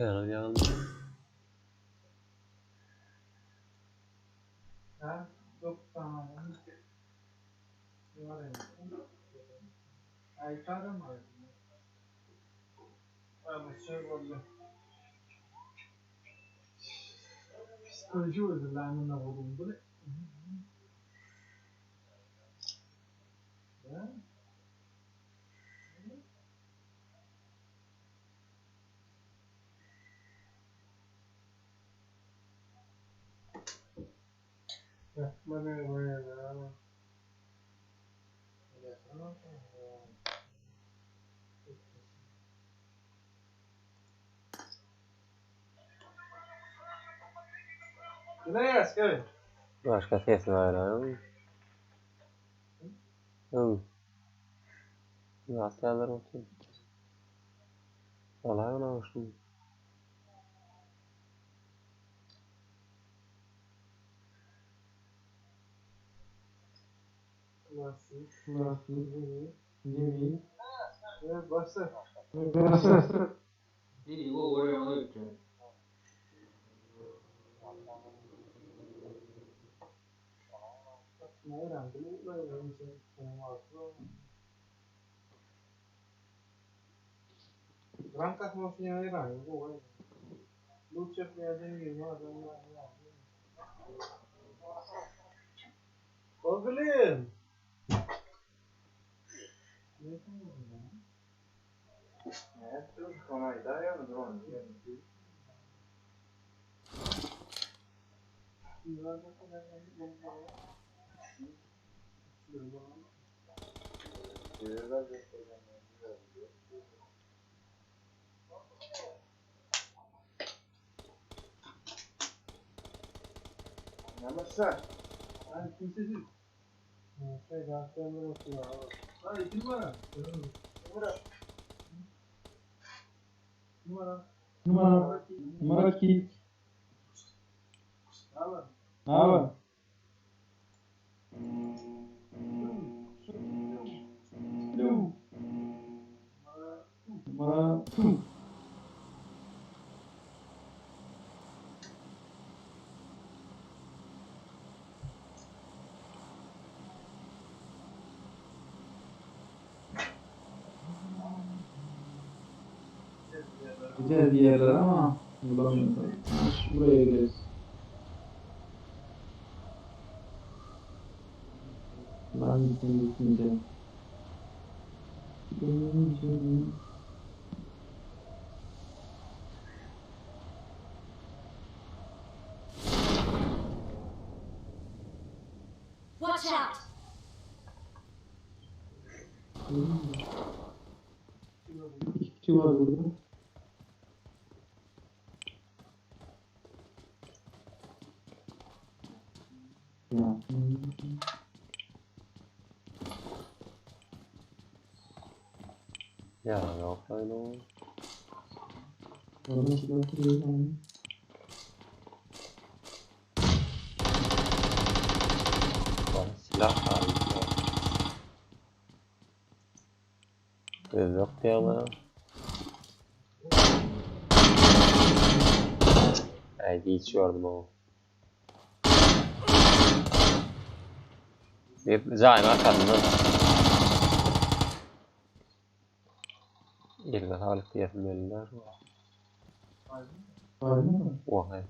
Känam ýagyndy. Başga ses bar. Öň. Nasıl olsun. Alayın olsun. Gideceğiz bir yerlere ama bulamıyoruz. tabii. Şu Buraya gideriz. Ben gittim gitmeyeceğim. Gitmeyeceğim. Watch out! İki kişi var burada. Ya. Ya yok öyle o. Orada silah duruyor ama. Bana silah lazım ya. Göz yok diye ama. Ay geçiyordum o. Bir zaim arkasından. Eline sağlık diyesim geldiler. Var mı? Oha.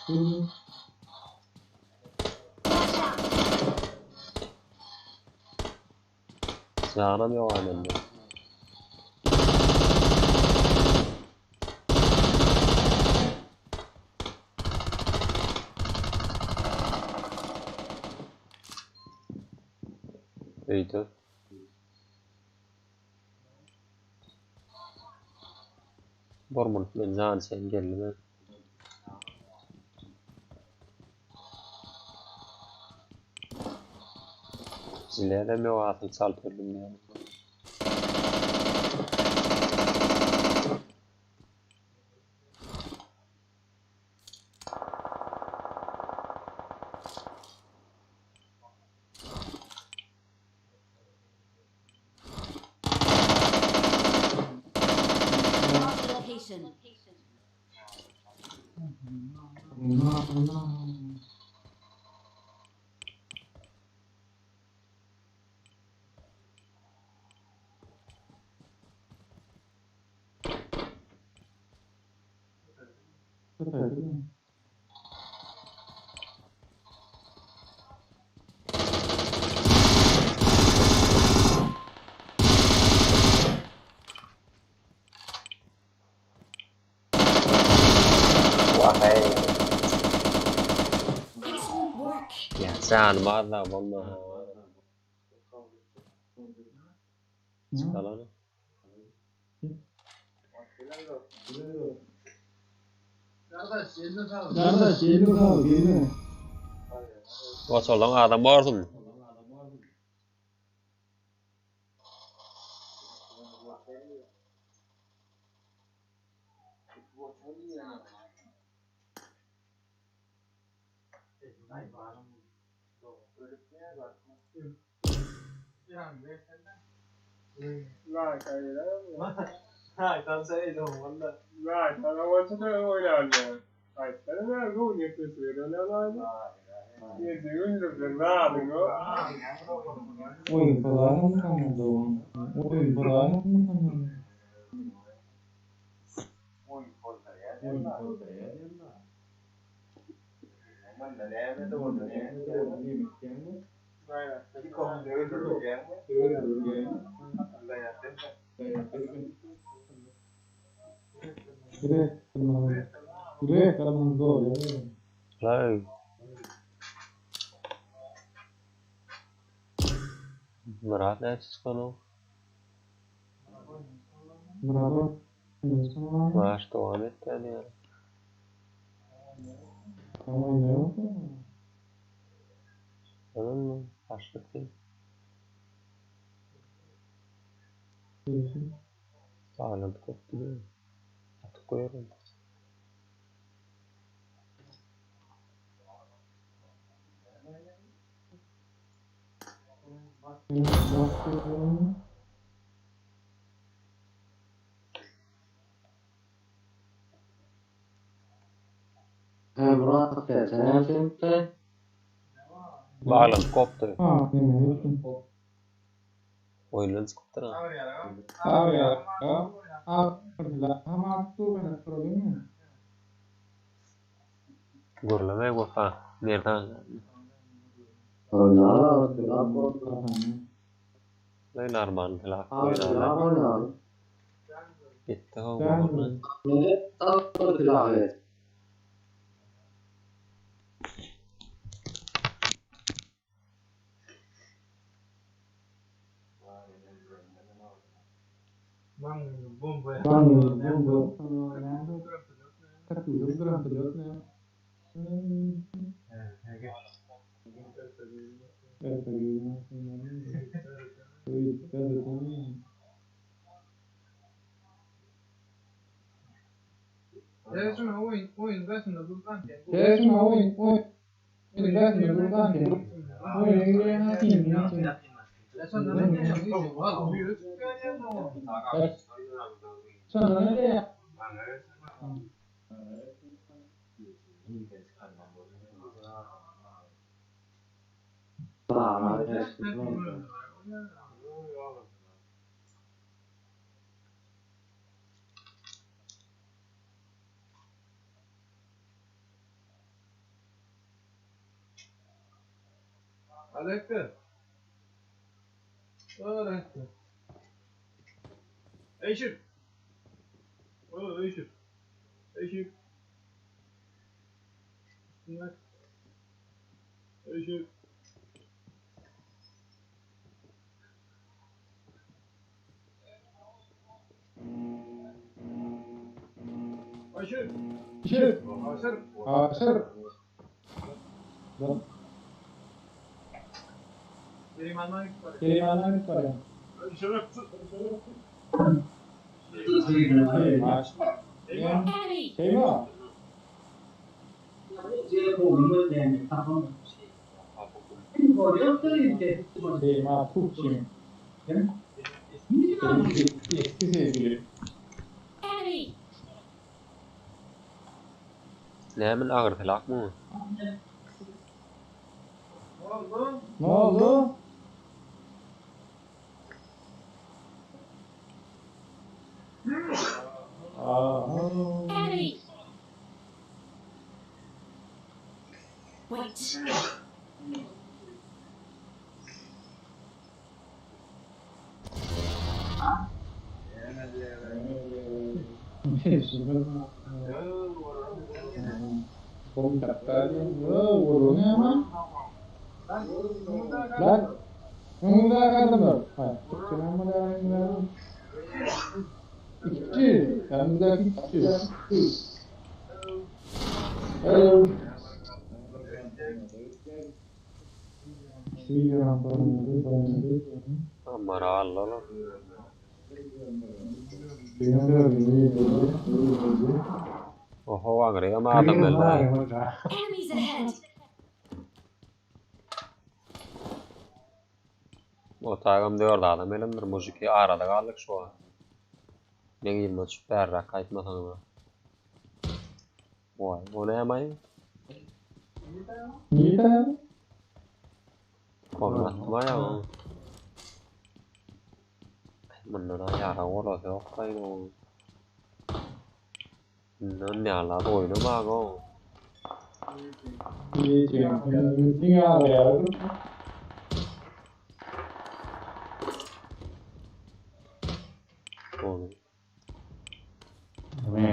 Hı. Watch out! Canım yok annemde. Öydü. Bormun men can sen geldi mi? Zilerem yok aslında çalıp öldüm yani. Wah-eý. Excellent work. Ýa janym az da bolma. Çıkalım. Kardeş eline sağlık eline. Goçalan adam borsun. Oyun falan mı kalmadı o? Oyun falan mı kalmadı? Lay. Murat näçe çykan o? Maaş dowam etýän ýaly. Onuň başlyk diý. Bağlantı koptu değil mi? Atıp koyarım. Bağlantı koptu. Oýundan çykypdyr ha. Gürleme Wefa. Nereden? Lay normal hilaf oýnaly. Gitti ho bu. Enemy. Enemy. Näme agyr silahmy? Ne oldu? Aha. Enemy! Wait. Lan öňüňdäki adamlar. Haý, çykýan bolýar. İki kişi. Yanımızdaki iki kişi. Hello. İkisi bir Ammara aldylar. Oho aňryýam adam geldi. Enemies ahead! Otagam 4 adam elendir mujiki arada galdyk şu an. Men ýylyna düşüp bärräk gaýtmasaňyz. Voý, o näme? Niye? Kolunu atma ya. Mundan ýara bolasy ýok gaýyn o. Bundan ýala oýnamaga o. Dünya ya. Ony. Ne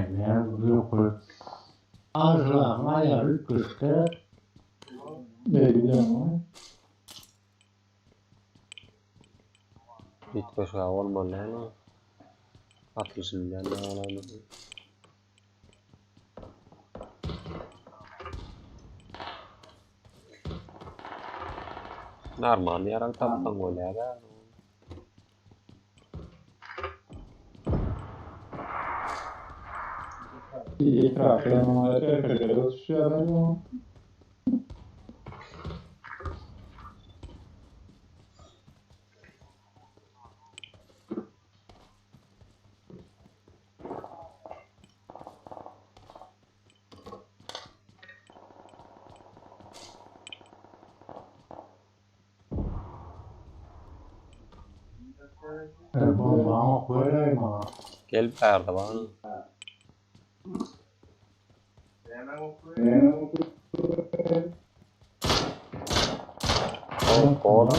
bileyim. Ýitgeşä bolmaly ýaly. Atylyşyn ýaly ýaly. Normal ýarag tapsaň bolýar da. Etrafı düşüyor. Gel bärde bana. Oh, gol.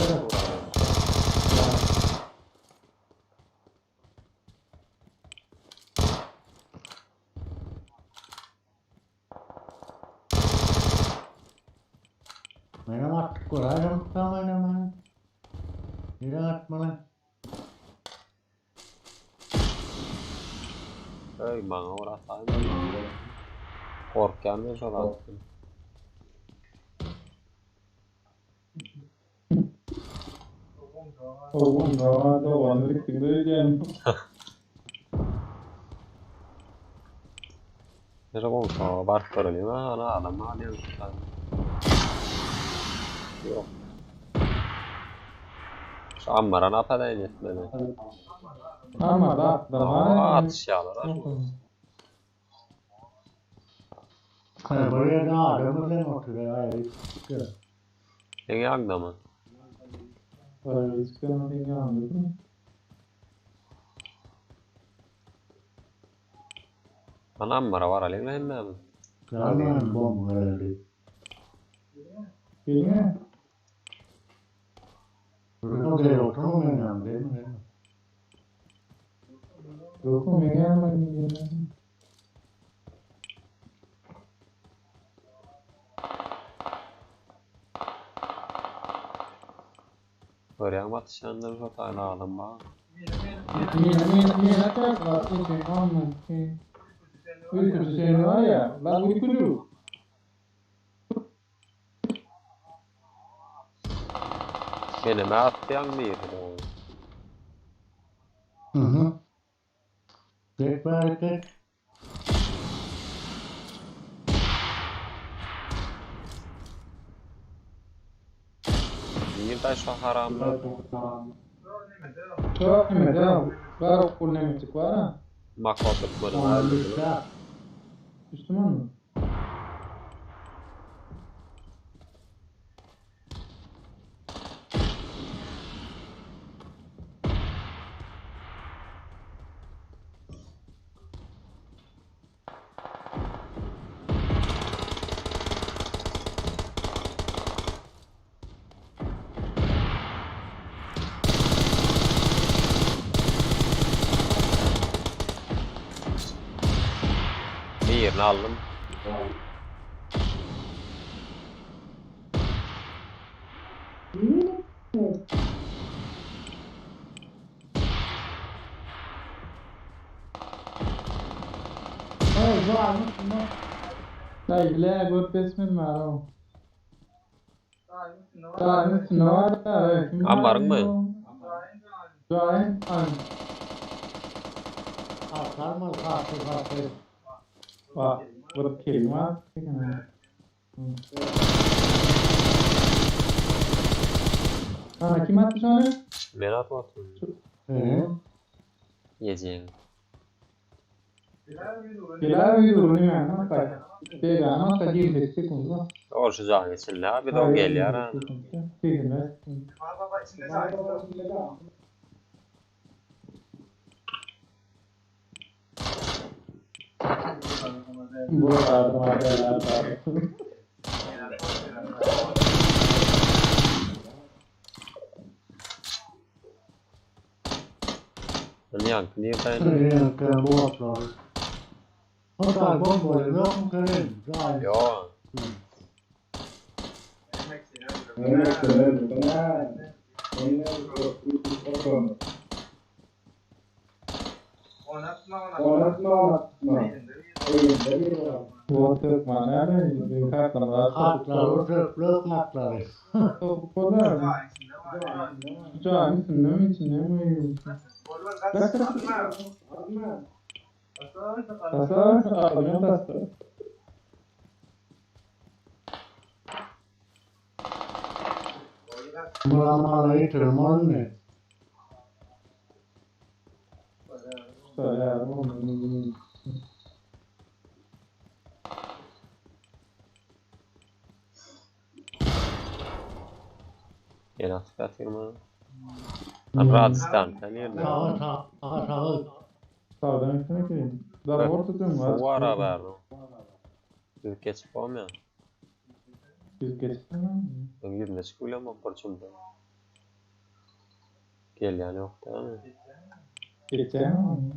Öý maňa uratay. Korkýan men şol atdan. Oğlum daha da vanlık diyeceğim. Nere bolsa baryp görelim ha, ana adam alýan şu Ýok. Şu ammara napadaýyn etmeli. Ama da da Aa, atışýarlar ha şu. Ýeňe agdamy? Ana ammara baralyň hemmämiz. Bilmiyorum. Yok mu gelmedi? Görýäňmi atışýanlar şu taýla adam bar. Niye ne kadar var? Uykucu senin var ya. Lan uykucu. Meneme atýan biri. Nirde şu haramlar? Çok ne de var okul ne var ha? Makot etmeli. Müslüman mı? Birini aldym. Ay, jaýyň üstünde. Ay, bile görüp geçmem var o. Jaýyň üstünde var da. Kim var Ambarıň mı? o? Jaýyň. Ay. Kalkarmaz kalktı kalktı. Bak, vurup kelim var. Ha, kim atmış onu? Men atyp atdym. He. Ýejeň. Bilal uyuyor yani. Hatta. Değil, hatta 28 sekund. Ol şu jaýyň içinde ha, bir de o gelýär ha. Bilmez. Bu arada haberler var. Ýaňky nirden? Kırık bu atlar. Hatta bombayı yok mu kırın? Gayet. Ýok. Bu Türk nerede? Kartlar. Kartları toplu kartları. Toplar. Cami üstünde mi içinde mi? Tasar, alıyor tasar. Muramaları tırmandı. Ya, oğlum. Ýene atyp ýatyrma. Radistan, nirde? Sağa sağa sağa sağa. Sağdan üstüne gireyim. Daha orta dön var. Suw ara bärde. Ýüzüp geçip bolmaýar. Yüz geçti mi? Men ýüzüne çykyp bilemok bir çümde. Gelýän ýok dämi? Geçer mi?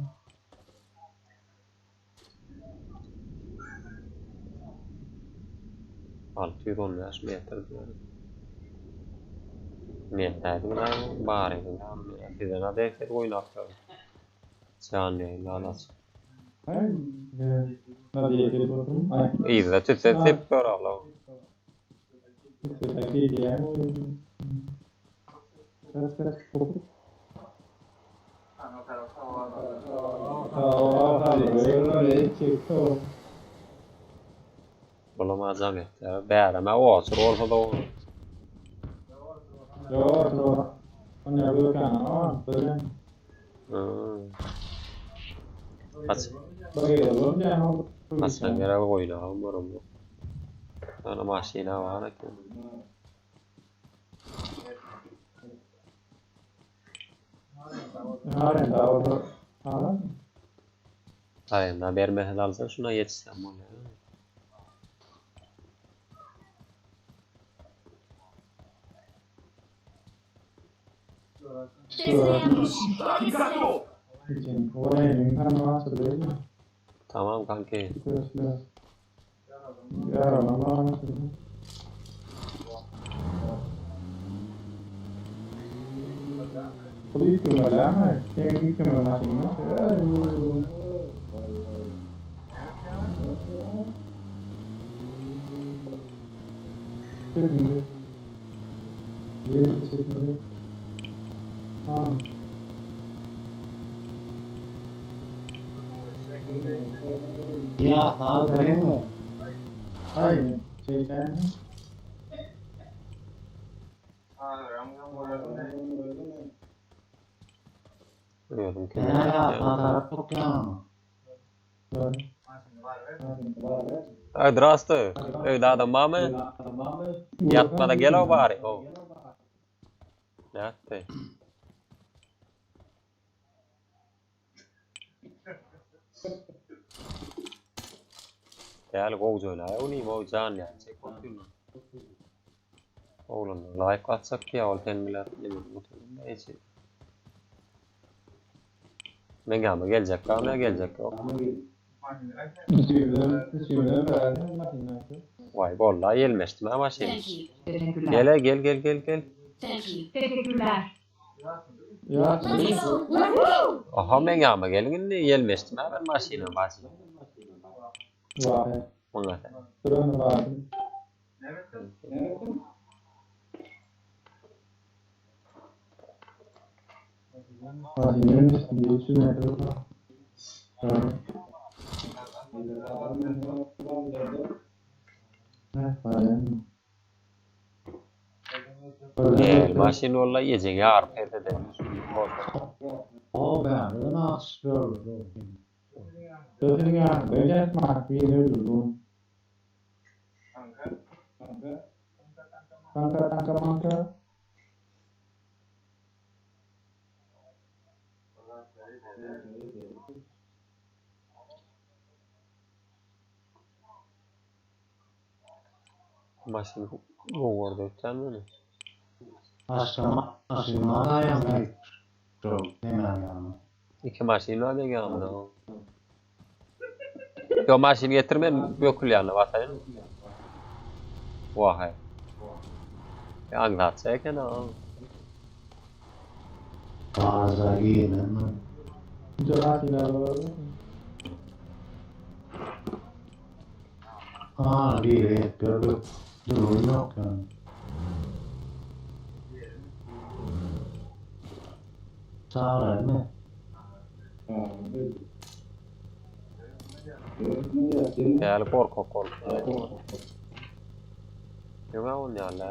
615 metr diýär. Men tädim lan bary Size ne destek oýnap ýör. Janly ýaýynda aç. Hayır. Hadi yedir bakalım. Ay. Yzda tütse tep gör ala. Bulamazam etdi. Bäreme oçur bolsa da o. Hmm. Aç. Açan gerek oýnagam borum. Ana maşyna bar eken. Aýna bermese alsan şuna ýetişsem bolýar. There's an ambush. This way. Tamam kanki. Ya sağa döneyim mi? Hayır, şeyden. Özüm Ya sağ taraf tutacağım. Ay drastı. Öýde adam barmy? Ýatmada gel o bari. O. Nätdi? Däl gowja öyle. O nime o jan ýa. Çek otyrmy? Oglum, like atsak ýa ol sen bilen neme otyrmy? Eçi. Men gäme geljek, gäme geljek ýok. Üçümizden bäri maşyndaky. Waý bolla ýelmeşdim-ä maşyn. Thank you. Teşekkürler. Gel-e gel gel gel gel. Thank you. Teşekkürler. Ýa, Let's go. Let's go. Oha meň ýanyma geliň indi ýelmeşdim-ä ben maşyna maşyn. Waý. Muňa sen. Duran bardy. Maşynyň üstünde 300 metre bar. Heh, barýan. Gel maşyn bolla ýejeň ýaryp ede-de. O ben de nasıl Sözüň ýanynda ýatmak birini öldürdüm. Tanka tanka manka. Maşyn gowurdy ötýän meni. Başka maşyn var ya. Çok hemen yani. Iki maşyn bar meň ýanymda. Yo maşyn getir men bökül ýanyna basaýyn. Wahaý. Aňlatça eken ha. Fazla giyelim. Jogap var. Ha bir et gördük. Durum yok yani. Sağ ol mi? Gel korkak korkak. Ýoňa on ýaly.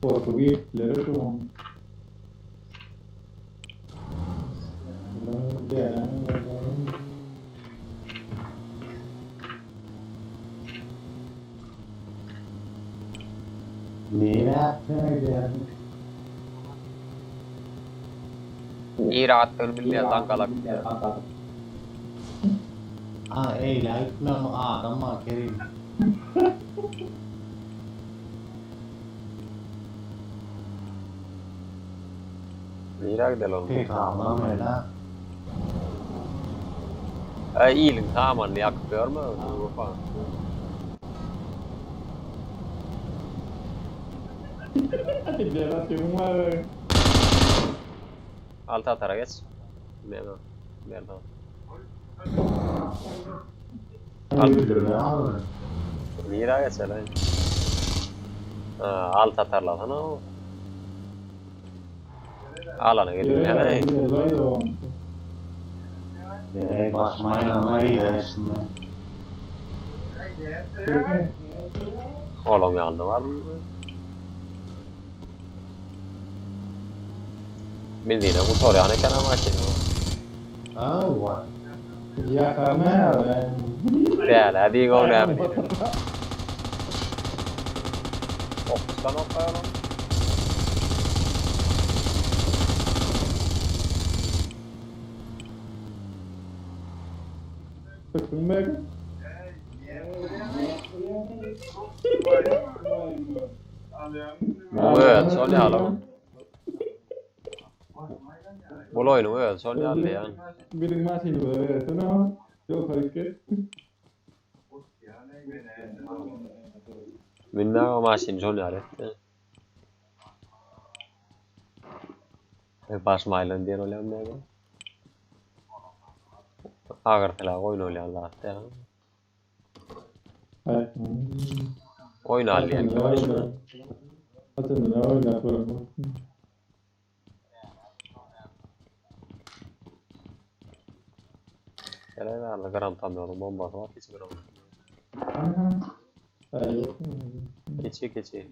Portugizleri şu an. Niye yaptın yani? İyi rahatlygyny bilmeýän dangalak. Ha eyle gitmem adam var Kerim. Nirä gideli oğlum? Pek anlam öyle. Ay iyiliň samanyny ýakyp ýörme. Ufa. Alt atara geç. Merdan. Merdan. Öldürme abi. Nirä geçeli? Ha, alt atarlasana o. Alana gidilýän. Direkt basmayla var ya şimdi. Oğlum ýanynda var mı? Bildiğine gutarýan eken ama maşyn. Ha var. Ýakarma ya. Däl, hadi go näme diýdi. Okdan okaýalım. Sıkılmak. Bu öz şol ýaly. Bul oýnuň öz şol ýaly ýa. Birin maşyny versene ama. Yok hareket. Bilmem o maşyn şol ýaly etdi. Baş maýlan diýen bolýan näme? Agyr silah oýun bolýan zat ýa. Ay. Oýun alýan ki başyna. Hatırla öyle yapıyorum. Gele ýaly gram tamýolyň bombasy bar hiç gram. Aha. Ay yok. Keçi keçi.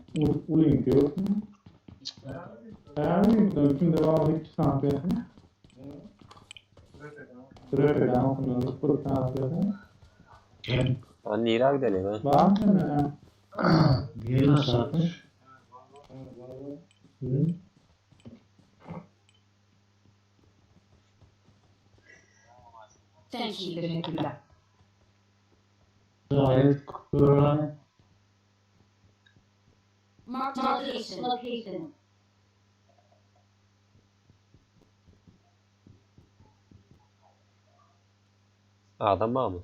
Ulink yok. Yani tüm devam hiç sanatı. Röpeden okunuyoruz. Bu sanatı. Kim? Lan nirä gidelim ha? Var mı? Bir nasıl atmış? Hı? Thank you. Teşekkürler. Gayet kuran. Marked a location. Location. Adam barmy?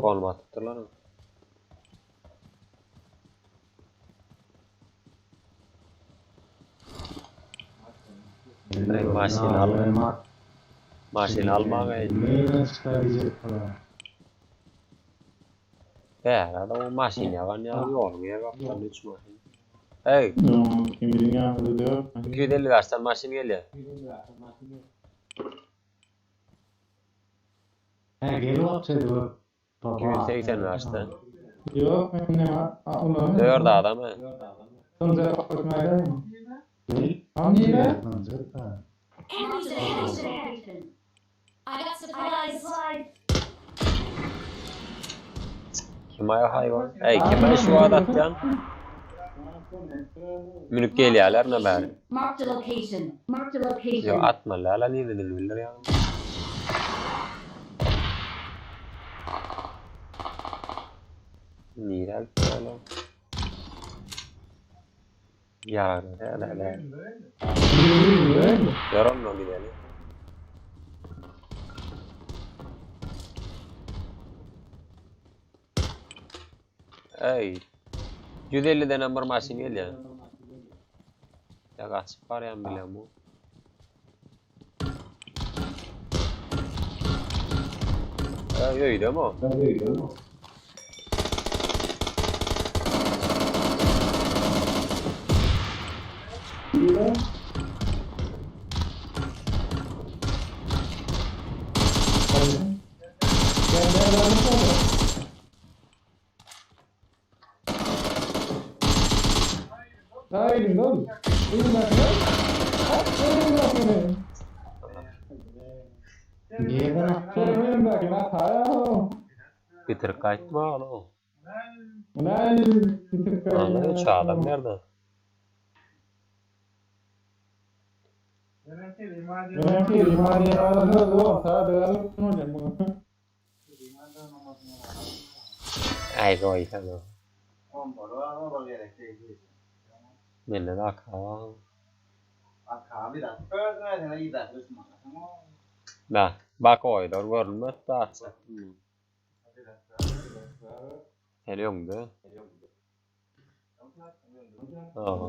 Koluma atypdyrlar. Ey, maşyn al. Maşyn almaga Nereden çıkabilecek para? Bära da o maşyn ýagan ýa ýoluň ýer gapdalynda üç maşyn. Ey, Kim birin yanında dört. 255 tane maşyn gelýär. He gel bakçaydı bu. Baba. 285'ten. Yok ne var? Ulan. 4 adam he. Sonuca bakmaya Gel. Hamdiyle. Enemies ahead. I got supplies. Kim ay hayvan? Ey, kim ay şu adatdan? Münüp gelýärler ne bäri? Marked a location. Marked a Yo location. atma la la nireden bilirler ya. Nirel oğlum. Ya la la la. Görün o gideli. Ey. 150 denen bir maşyn gelýär. Ya kaçıp barýan bilen bu. Ey öyle mi? Hayır oğlum. Niye ben attım? Bitir kaçma oğlum. Vallahi üç adam nerede? Ay goý sen. Mende de akar. Da, bak oýlar görünmez da atsa. Sen öňde. Aha.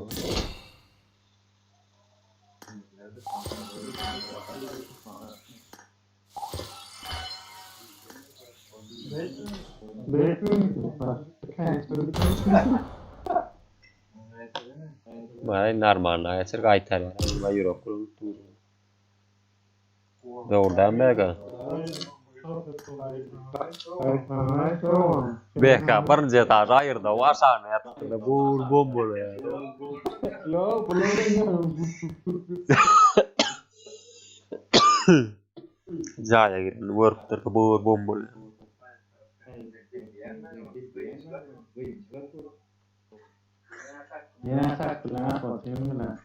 Vay normalna geçir gaýtar ýa. Vay ýürek kurup dur. Dogrudan beka. Beka birinji etaž aýyrda aşagyna ýatypdyr. Bur bomba ya. Jaýa giren görüpdir bur bomba. Ya sakla, bakayım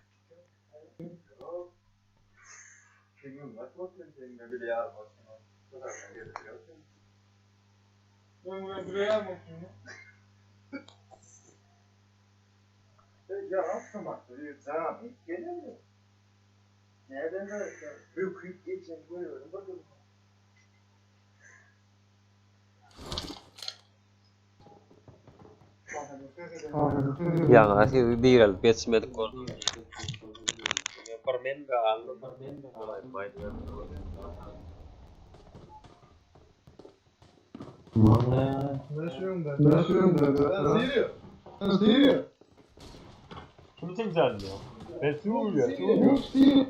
Ýaňa sizi direlip geçmedik boldy. Bir men galdy, bir men galdy. Kimsin sen ya? Ben Suriye, Suriye.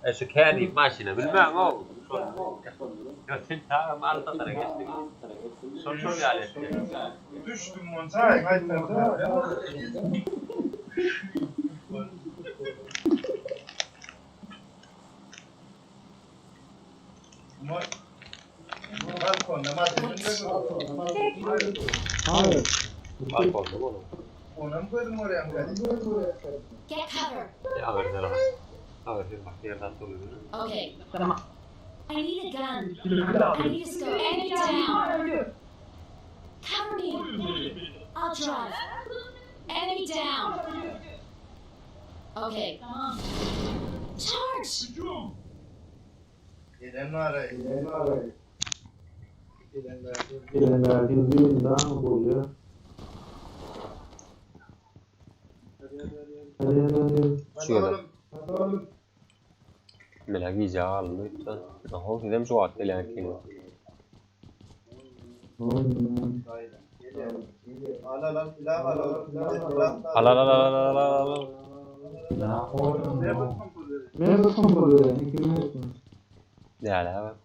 E şu kendi maşyny bilmem o. Ýa sen tagam alsatara geçdiň. Şol şol ýaly etdi. Düşdüm monça aýtlarda. Balkonda madde. Hayır. Balkonda mı oğlum? Onam gözüm oraya mı? Get cover. Ya ağır bak. Ağır bir bak yerden doluyor. Okay. I need a gun. I need a scope. Enemy down. Cover me. I'll drive. Enemy down. Okay. Charge. Gelen var. Gelen var. Gelen var. Gelen verdiğim düğün daha mı oluyor? Hadi hadi hadi. Şu ýerde. Mela gije alındy öýtden. Aha, sizem şu wagt gelýän ekeniňiz. Al al al silah al al. Silah Al al al al al al al. Ya oğlum. Ne ya. bu? Merhaba kompa ikimiz. Näle bak.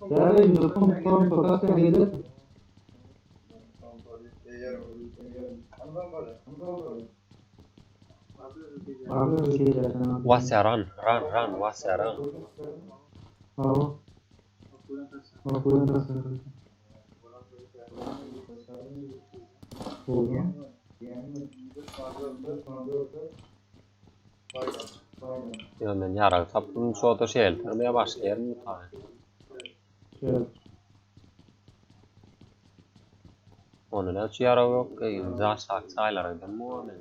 Değerli dostum, son sokak gelir. Abi bir şey diyeceğim. Wasya run, run, run, wasya run. Tamam. Bak buradan nasıl? Oldu. Ýa men ýarag tapdym, şu oda şeýle başlaýarym bu tane. Evet. Onu ne şu ýarag ýok, imza şak çaýlara giden bu men.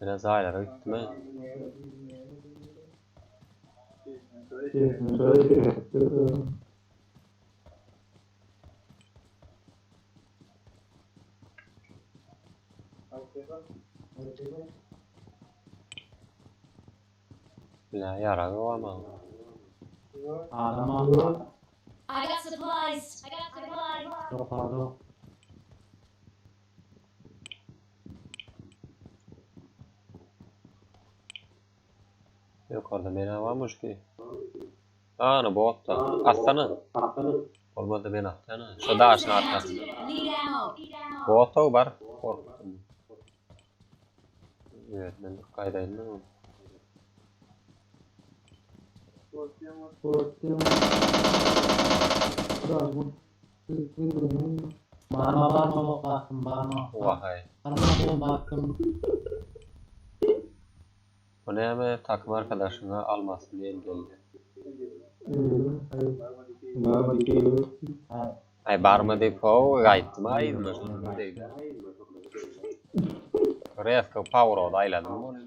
Biraz çaýlara gitdim. Şöyle. La ýarag ýok ama. Adam aldı. I got supplies. I got supplies. Yok pardon. Ýokarda men barmyş ki. Ana botda. Atsana. Olmadı ben atsana. Şu daşyň arkasynda. Need ammo. Bota bar. Korktum. Evet, men gaýdaýyn da. Korktum. Barma barma bastım barma. Wahay. Barma bastım. Bu näme takım arkadaşyna almasyn diye geldi. Ha. Ay barma diýip o gaýtdym aý şonu diýdi. Resko power od aýladım onu.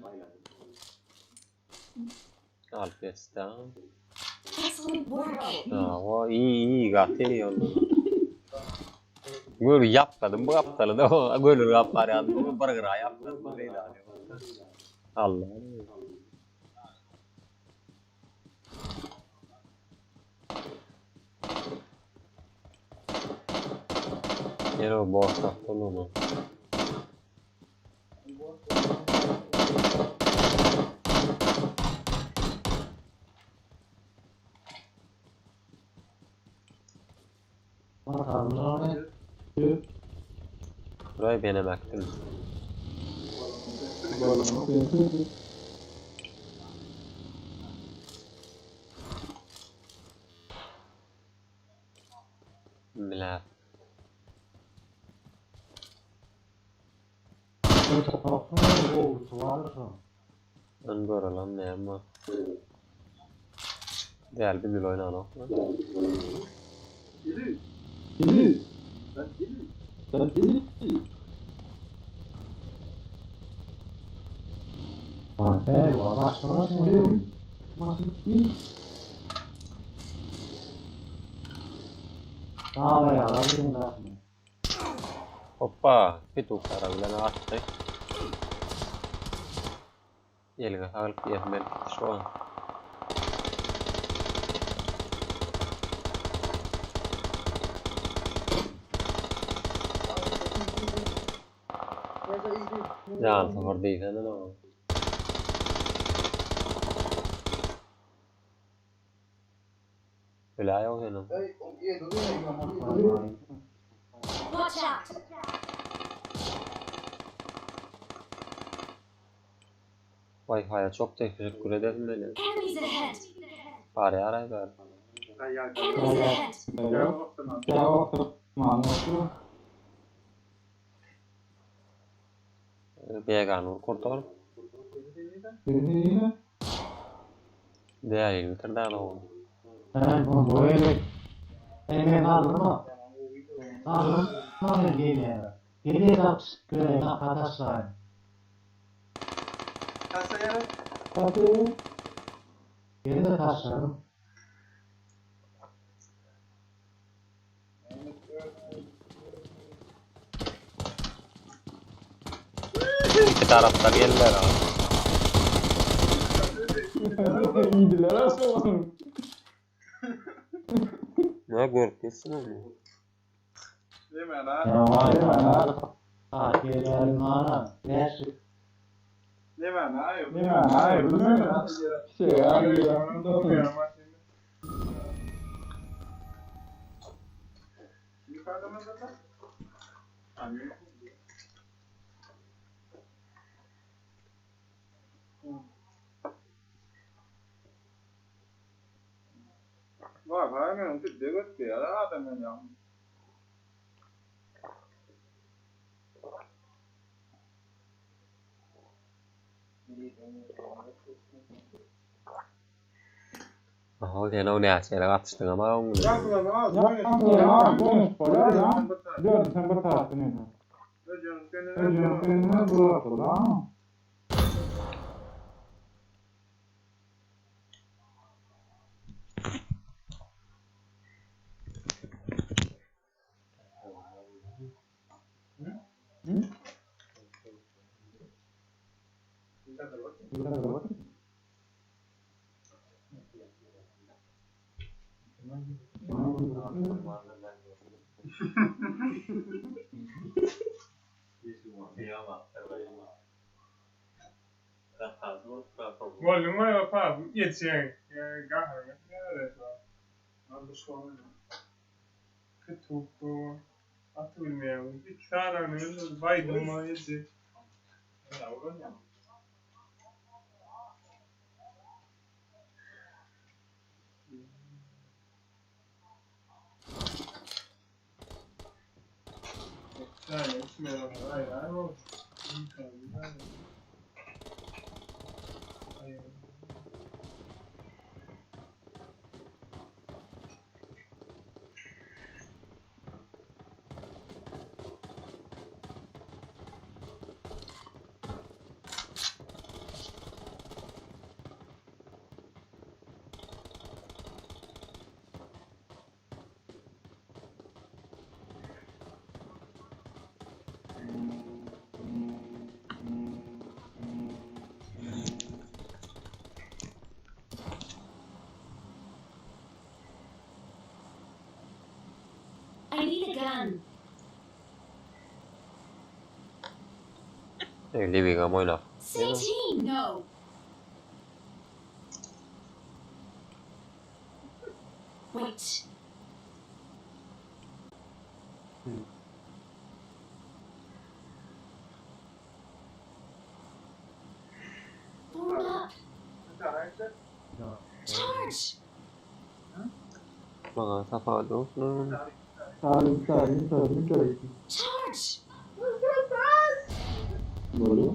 Alp geçdi. Excellent work. Ha, o iyi iyi gaty iyi oldu. Gör yapmadım bu aptalı da o gölür yapar ya. Bu burger yapmadım bu değil abi. Allah. Yine o boş attın onu. Bakalım ne? Burayı ben emektim. Bile. Ben böyle lan ne ama. Değer bir gül oynan o. Hoppa, bir tukara bilen atty. Elge saglyk diýesim gelip gitdi şu an. Jan sıfır diýsene o. Öle ýok seniň. Watch out! Wi-Fi-a çok teşekkür ederim meni. Enemies ahead! Barýar aý bar. Enemies ahead! Beganur kurtar. Değerli bitir daha oğlum. Ben bunu böyle hemen aldım mı? Aldım. Aldım geliyor. Geliyor da göre arkadaşlar. Geri de taşlarım. İki tarafta geldiler abi. İyiydiler aslında. Ne görüp geçsin onu. Ya vay vay. Ha geliyorum ana. Ne? Ne hayır bu ne? Şey abi ya. Aha sen o ne şeyler atıştın ama onu. Ya konuş kolay ya. Gördüm sen bir tarafını. Önce bu da. Volum pa yetişen gahrı ne Kötü atı bilmiyorum. İki tane öyle baydım ma yedi. Yani ismi hayır hayır olsun. Hayır. I need a gun. Libigam oynap. Say team! No! Wait. Form up! Charge! Bana safa olsun. Salim salim salim salim. Charge! Böyle.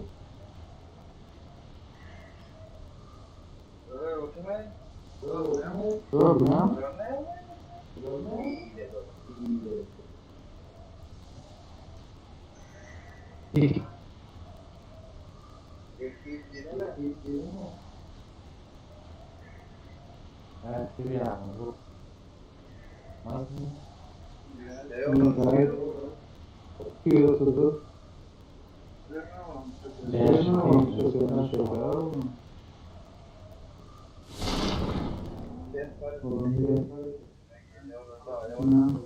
Doğru ya. Evet, bir yani bu. Nasıl? Evet. Kiyosuzu.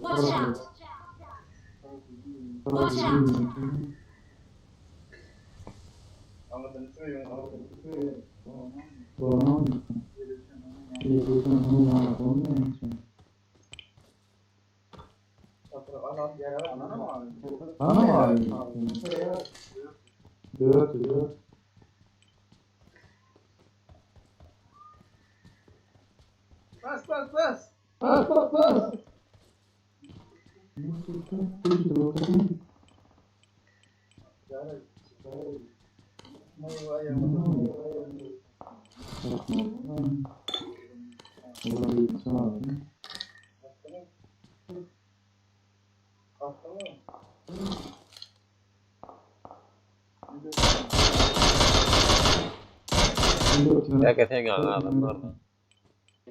Watch out! Watch out! Bana mı abi? Dört, dört. Bas bas bas. Bas bas bas. Ýa sen adamlar.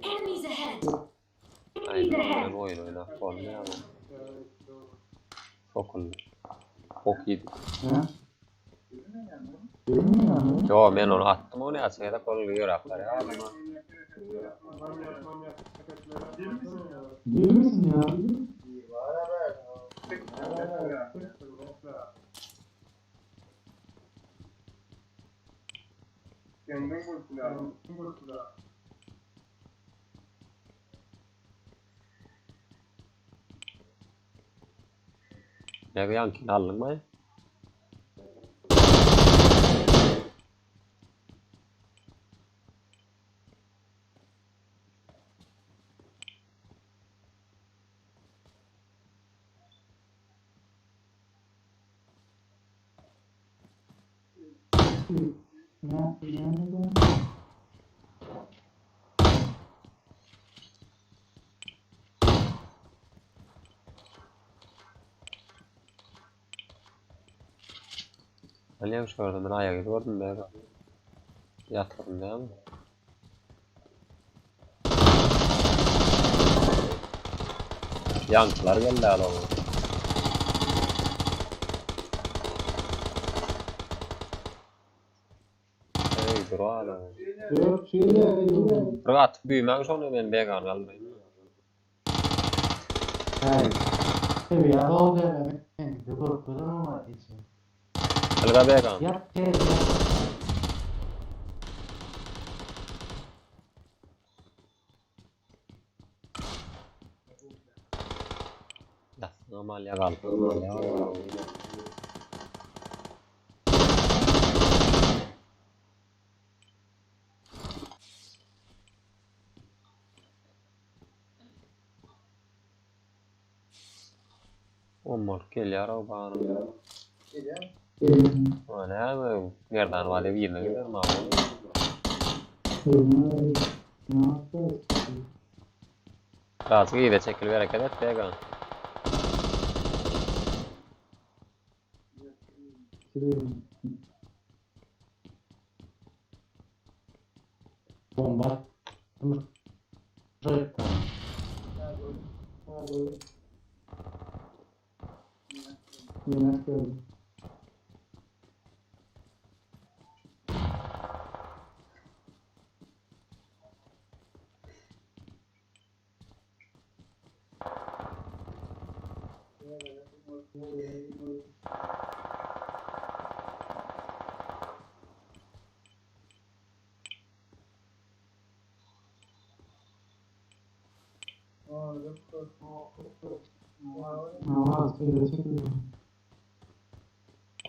Enemies ahead! Aynen oyun oynap bolmaýar ama. Sokun. Bok yedik. Ha? Görmüyor musun? Yo men onu attım onu ya şeyde kol ýöräp barýar adama. Değil misin ya? Kendin kurtul. Ne ýaňkyny aldyňmy? Ne? Ne? Alýan şu arada men aýagy gördüm be. Ýatyrym dämi? Ýaňkylar geldi hala. Ey dur hala. Dört şeyle. Bir atyp büýmäň şonu men began almaýyn. Hey. Seviye oldu hemen. Dur dur ama için. Alga began. Yap şey yap. Das normal ýa gal. Omar gelýär o bana. O näme? Merdan wale birine gider ma. Biraz gide çekil bereket et began. Bomba.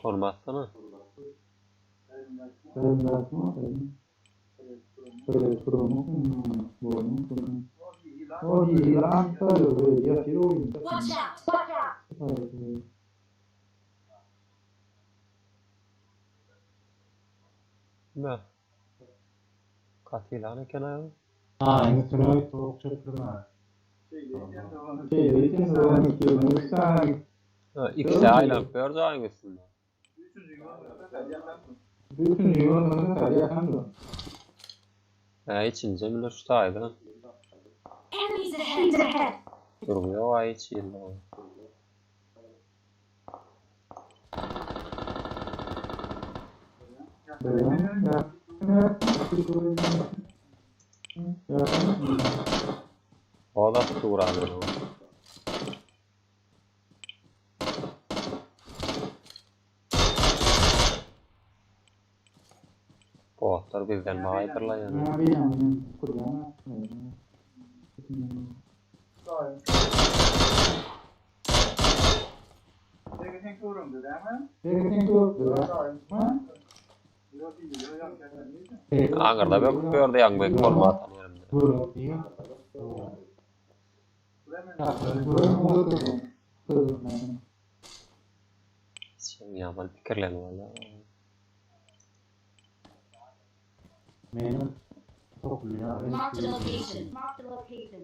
Kormazsana. Watch out! Watch out! Ne? Katil eken aýal. Ha, üstüne soğuk çöpürme. Ha, ikisi aýlanyp berdi aýyň üstünde. Ha, içince bile şu taýda. Enemies ahead! Durmuyor ay içinde. O da turan. Botlar bizden baýdyrlar ýa. Aňyrda böküp ýördi ýaňy bek bolma atan ýerimde. Sen ýaman pikirlenip alýaň. Marked a location. Marked a location.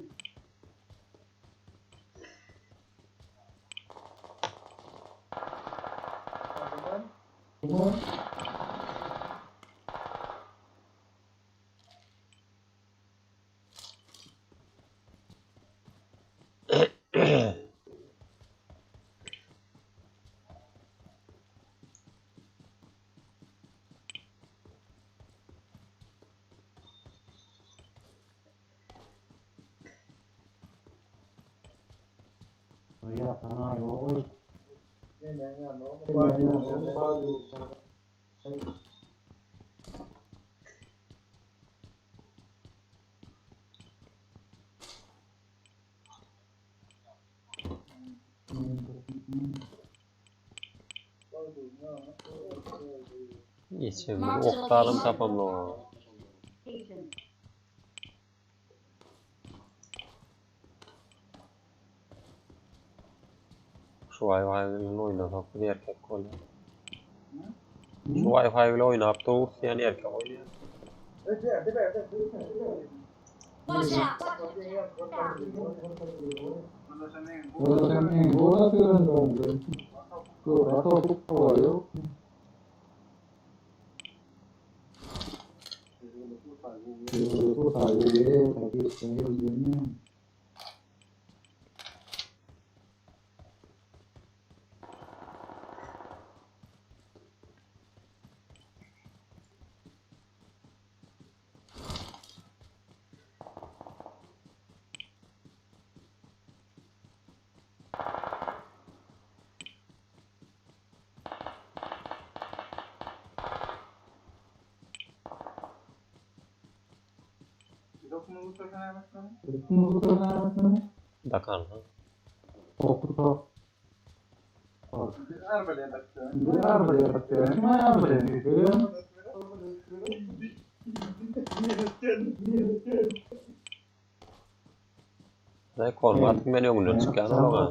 Geçen bir okdalym tapamlo. Şu Wi-Fi bilen oýnasak bir erkek bolýar. Şu Wi-Fi bilen oýnap durus diýen erkek oýnaýar. Watch out! Dakan ha. Ne kormadyk men öňünden çykýan ola.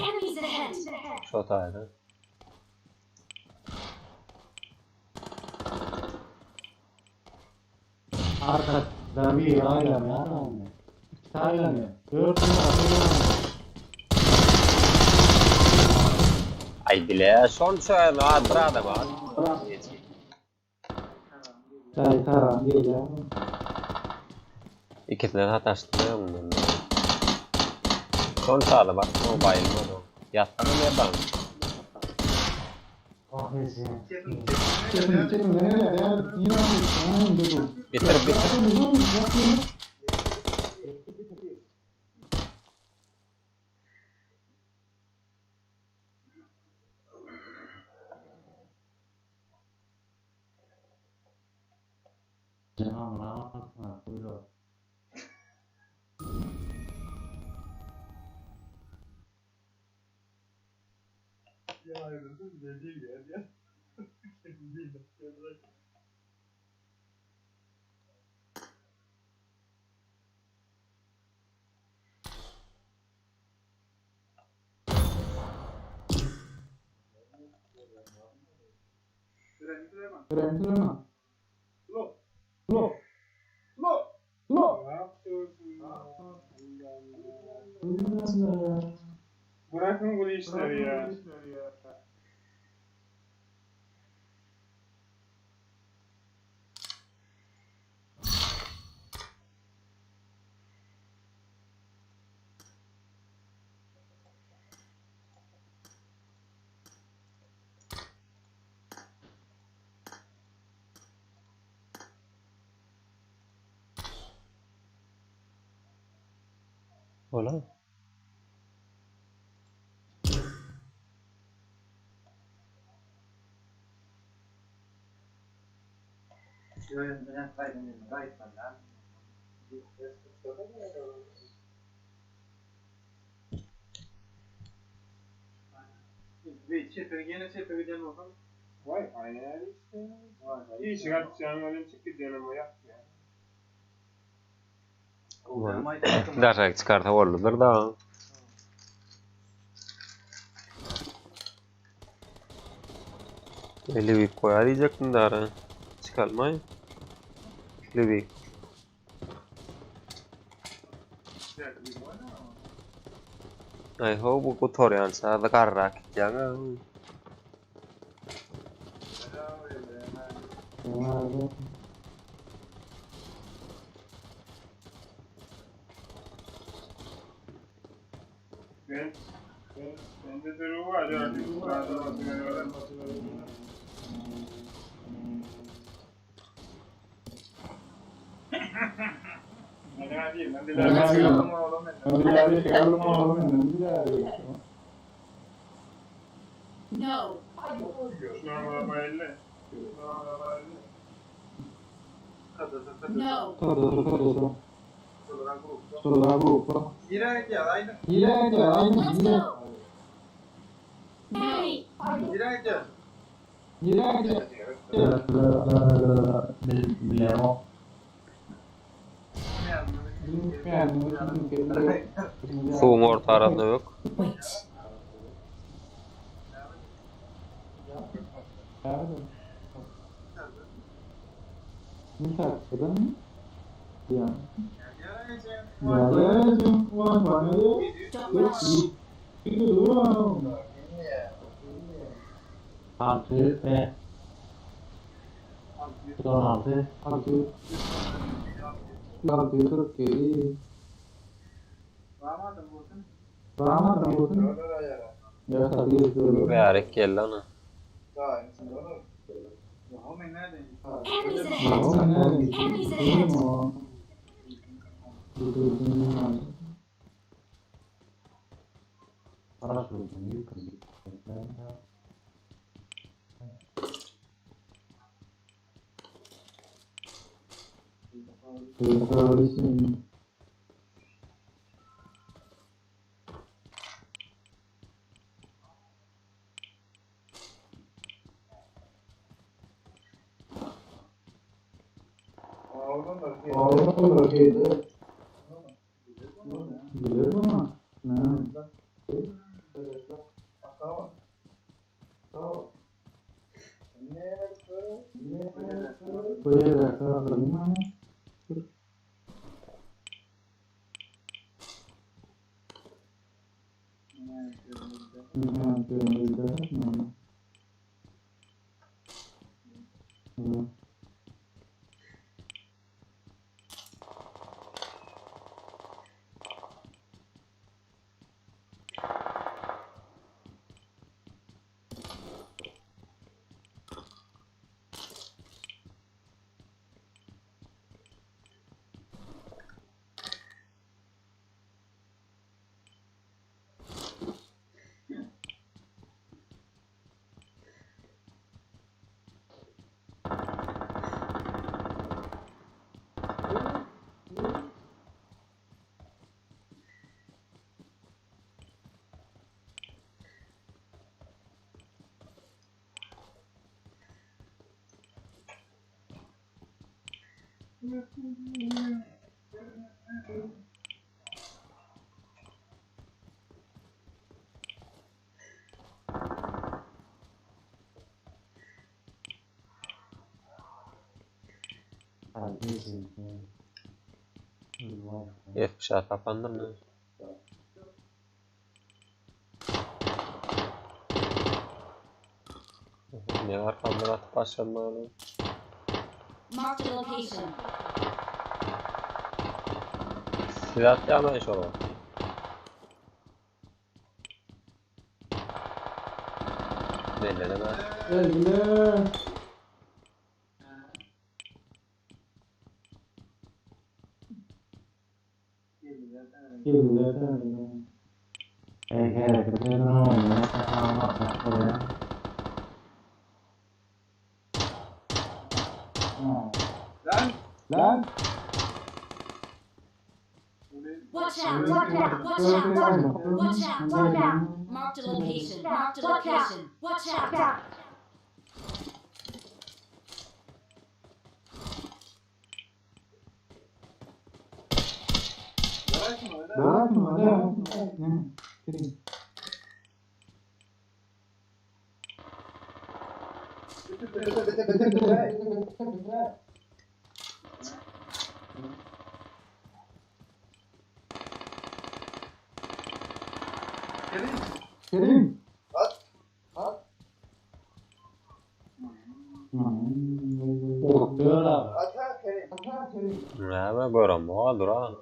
Enemies ahead! Şu taýda. Ay bile şon çöýen ha bir adam ha. İkisinden sataştı öňünden. Şon çaly bak o bayılmadı. Ýatdan ýerden. Bitir bitir. Bırakın bu işleri ya. Ola. Işik açýan welin çyk gidýänem o ýapýar. Daşaryk çykarsa boldudyr da. Lewik goýar diýjekdim dara. Çykalmaý. Lewik. Aý ho bu gutarýança da garrak gitýäň. Ben bende duruw bar ýa No. No. Let's go. Enemy. Suwuň orta arasynda ýok. Wait. Don't rush. Altı ve 16. Bärek geldi ana. Enemies ahead. Enemies ahead. F tapandyr mı? Ne arkamdan atıp başladım oğlum. Marked a location. Silah atlayamayın şola. Belli değil mi? Lan. Watch out! Watch out! Watch out! Watch out! Watch out! Marked a location. Marked a location. Watch out! Bırakma lan. Kerim. Kerim. Korkuyorlar. Näme görem, o duran.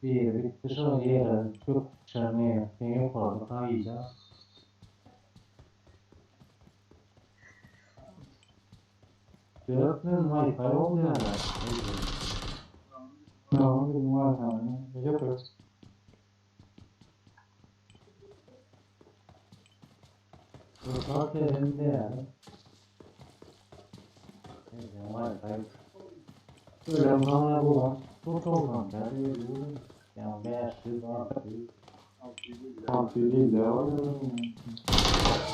Bir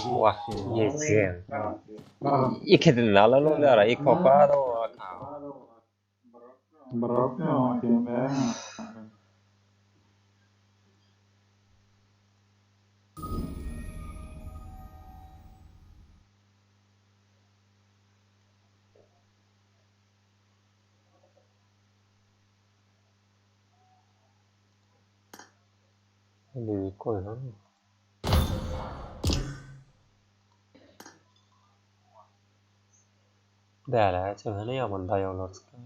Wah, ýetýän. Ikidini alan olara, iki opa da o. Elini koy lan. Däle, çöhene ýaman daýawlar çykdy.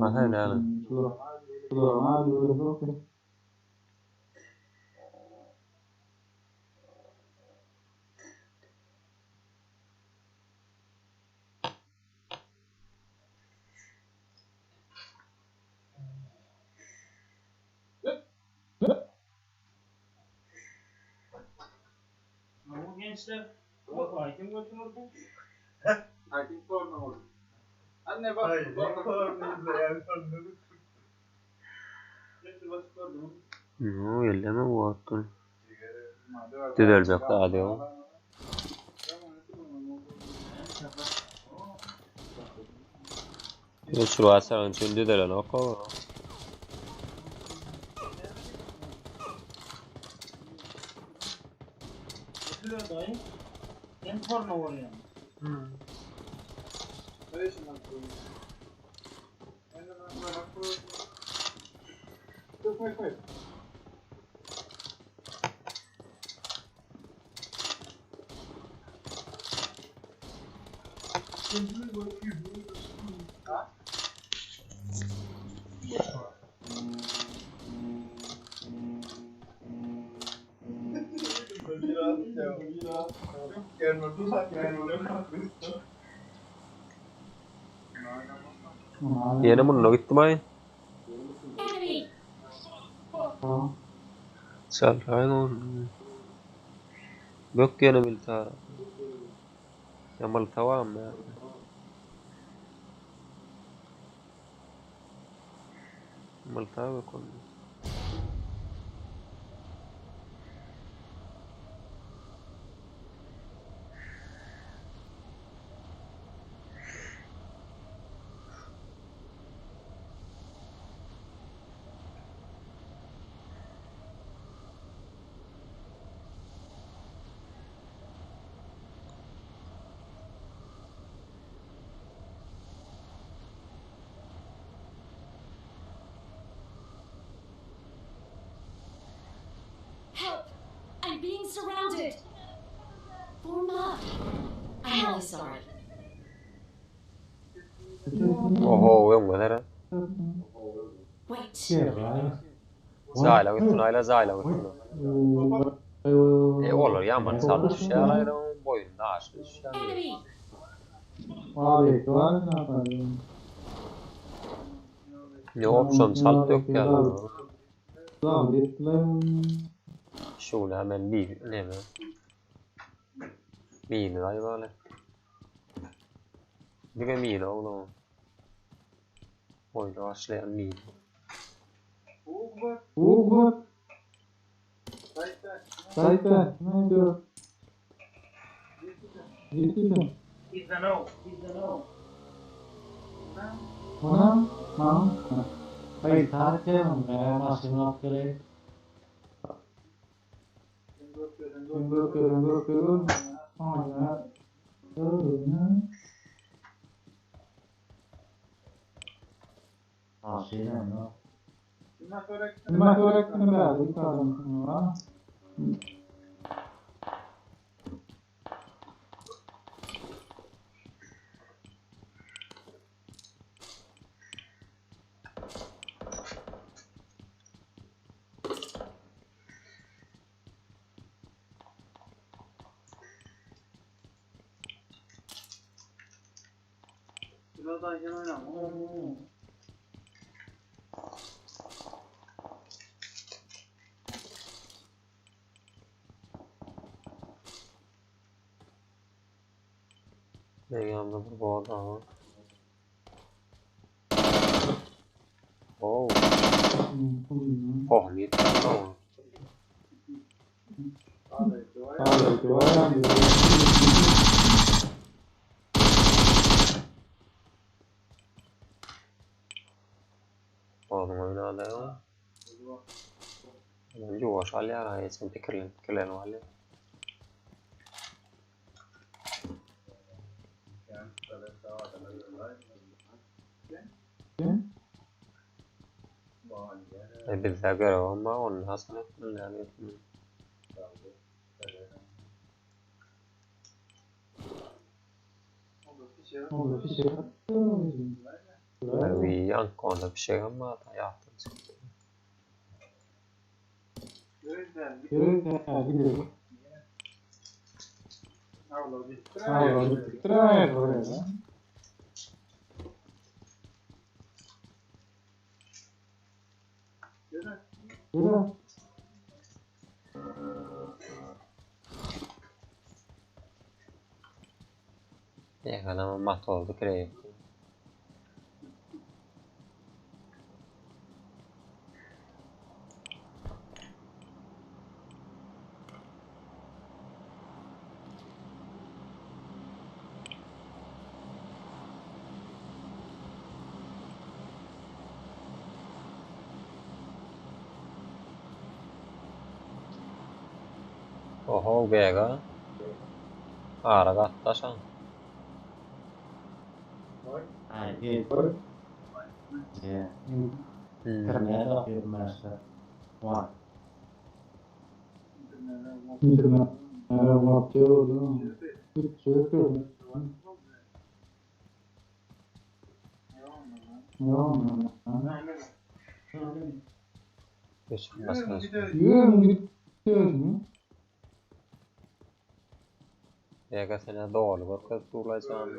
Aha, näme? Bu gençler bu hakim götürürdü. Hakim sorma oldu. Anne bak. Hayır, bak. Getir basıp gördüm. Yo, elleme bu attın. Düzelecek daha diyor. Şu asan üçin düzelen oku. Götürüyor dayı. Hem korna var yani. Ýene mununa gitdim ay. Enemy! Çalraýyn on. Bök ýene bilta. Ýamal tawam ya. Malta bök on. surrounded. Form up. I'm really sorry. Oho, öňe seret. Wait. Zaýla gitsin, aýla zaýla gitsin. E, olar ýaman sal düşýär, boýunda aşy düşýär. Enemy. Ýok, şony sal dökýärler. Şuny hemen bir neme. Mini gaýbaly. Diňe mini oglan. Oýna başlaýan mini. Ne yanında bir bu adam. Oh, oh, ne tamam. Oğlum oynadı ya. Ben yuvaş alýar aý sen pikirlen pikirlen alýar. E bizde görev ama onu nasıl ettin yani ettin. Vi ankonda bir şey ama da yaptım. Ne kadar mat oldu kireyim. Oho bega. Ara gatdaşan. Başka. Bega sene doğru görkezip durlayacağım.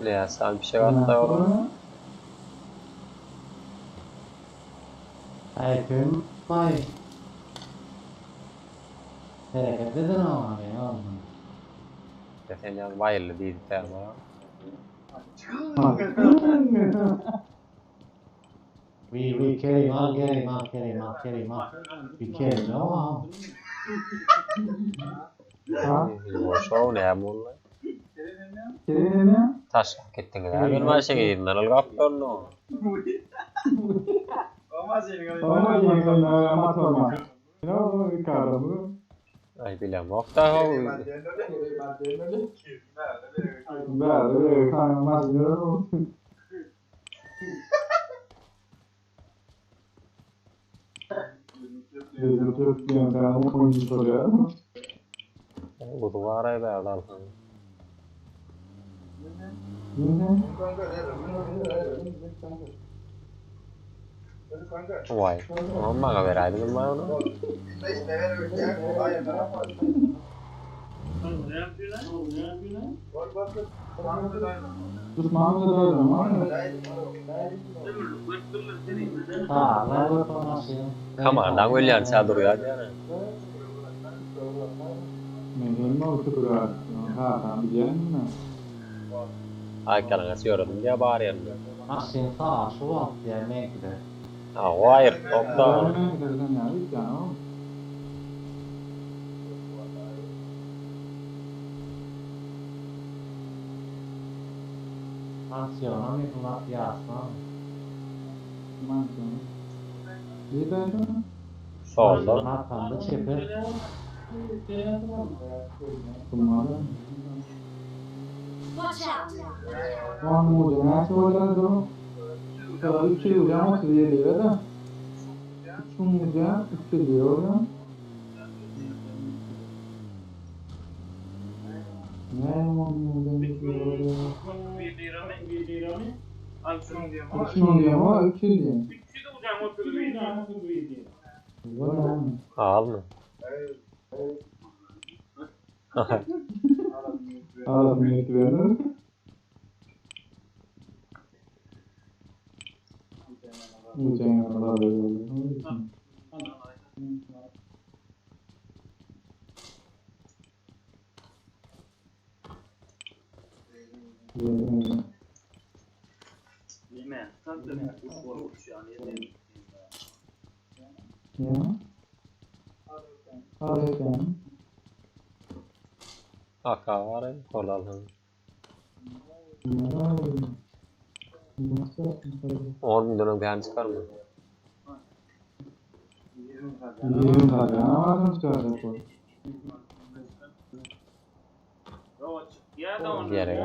Ne sen bir şey hatta oğlum. Ya sen yalnız bayırlı değil ama. Şov ne bunlar? Taş hak ettin ya. Ben maşa gideyim ben algap no. Aý bilemok-da how. Bäri kanka maşyn Bizim Türkiye'nin sen oyuncu soruyor. Buzu bar-aý bärde alsaň. Waý, oňam maňa beräýdiňiz maý ony. Komandaň ölýänçä durýar diýýär. Aýkalaňaç ýöredim diýýär bar ýerinde. Hawa aýyrtdok-da. Soldan. Watch out! Almy? Aka bar ýokarda alsaň. On müňden öň bärini çykarmy? Gerek.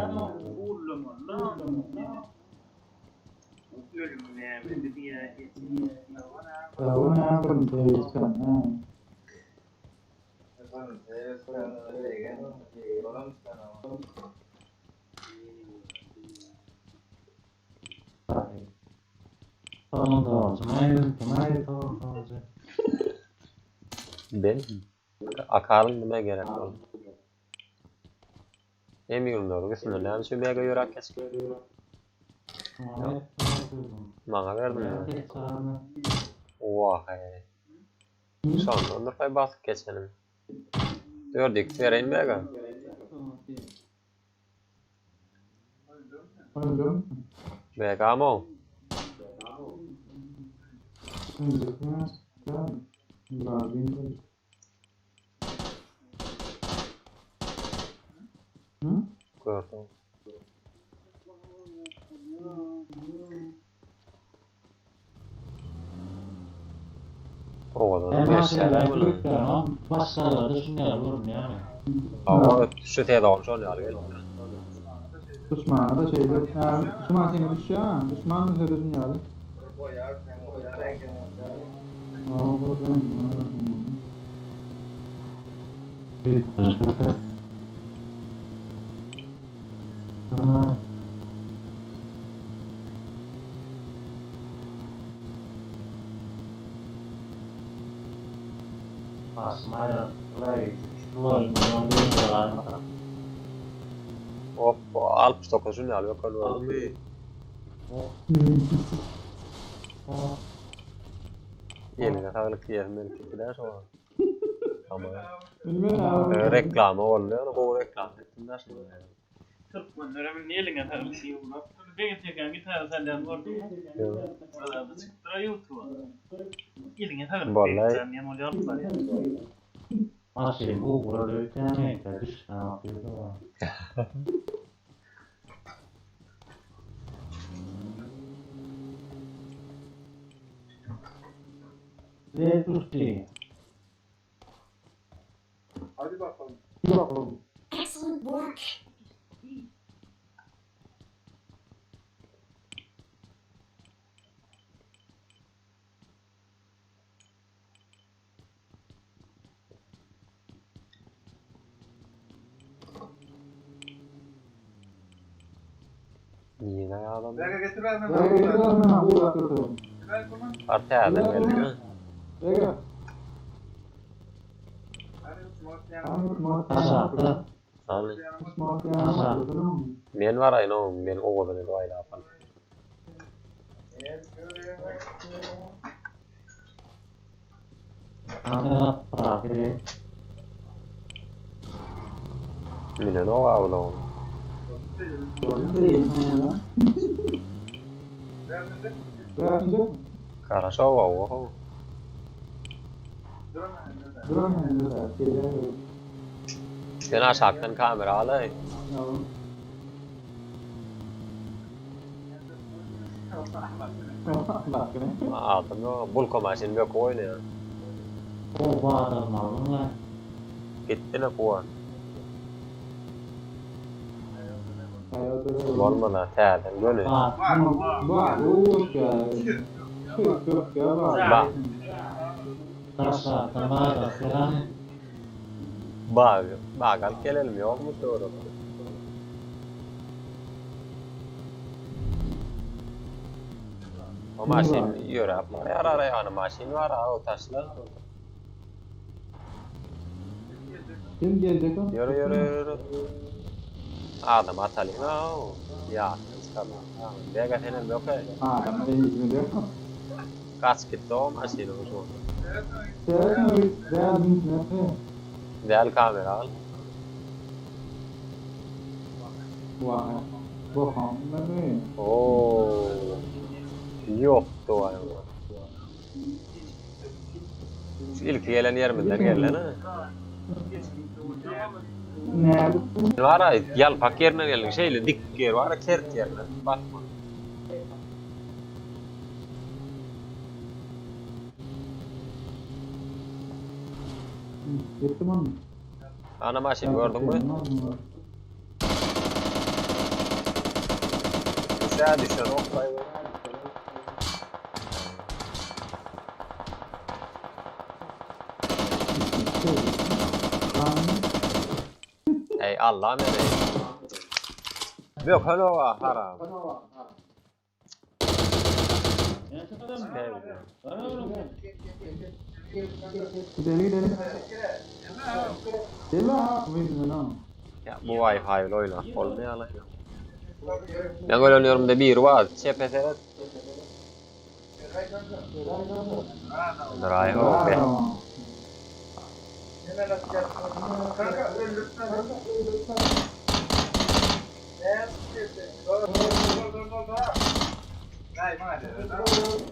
Ben akaryň nime gerek ol? M 24 üstünde näme üçin BG ýöräp geçdi? Maňa berdiň. Wah-eý. Şondan durpaý basyp geçelim. 4x bereýin BG. BG mo. Gördüm. Owadan geçýär bular. Hawa, şu sezon şol ýaly geldi. Düşmana da şeyde, düşman seni düşýär, düşman da seni düşýär. Hoppa, 69 şun ýaly ýokarda gördüňmi? Eline saglyk diýesim gelip gitdi-dä şo wagt. Ama reklama boldy, ýöne gowy reklama etdim-dä şuny. Türkmenlerem indi eliňe saglyk diýip ugrapdyr. Begi çeken gitara çalýan gördüňmi? Bazarda çykypdyr-a ýutuba. Eliňe saglyk Begijan diýen bolýar alyp barýar. Excellent work. Yine adam. Bega getir verme. Var täzeden geldi. Aşağıda. Sany. Aşağıda. Men var aýna, men owadan edip aýlap. Mine no awla. Karaşa wa. Sen aşakdan kamera alay. Adam yo, bulka maşyn bök oýnaýar. O adamlar bunlar. Gitti ne kuwan. Bolmana täzeden göni. Ba. Bag, bag alyp gelelim ýok mu doğru? O maşyn ýöräp barýar araya, maşyn var ha o taşla. Kim gelecek o? Ýöre ýöre ýöre. Adam atalyň ha. Ya, çıkarma. Bega senem ýok ey. Ha, ben de yok. Kaç gitti o maşyn o şu. Sen Del kamera al. Oo. Ýokdy o aýal. Şu ilk gelen yerimizden gelen ha. Ne? Var ha, ýalpak ýerine gelin, şeýle dik ýer var, kert ýerine. Bakma. Gittim onu. Ana maşyn gördün mü? Düşer düşer ok Ey Allah meni. Yok hello haram. Gidelim gidelim. Gel ha. Ya bu Wi-Fi ile oyna. Olmuyor lan. Ben öğreniyorum da bir var. Çepe seret. Ray okey. Kanka öldürtme. Dur dur dur dur. Hayır, hayır.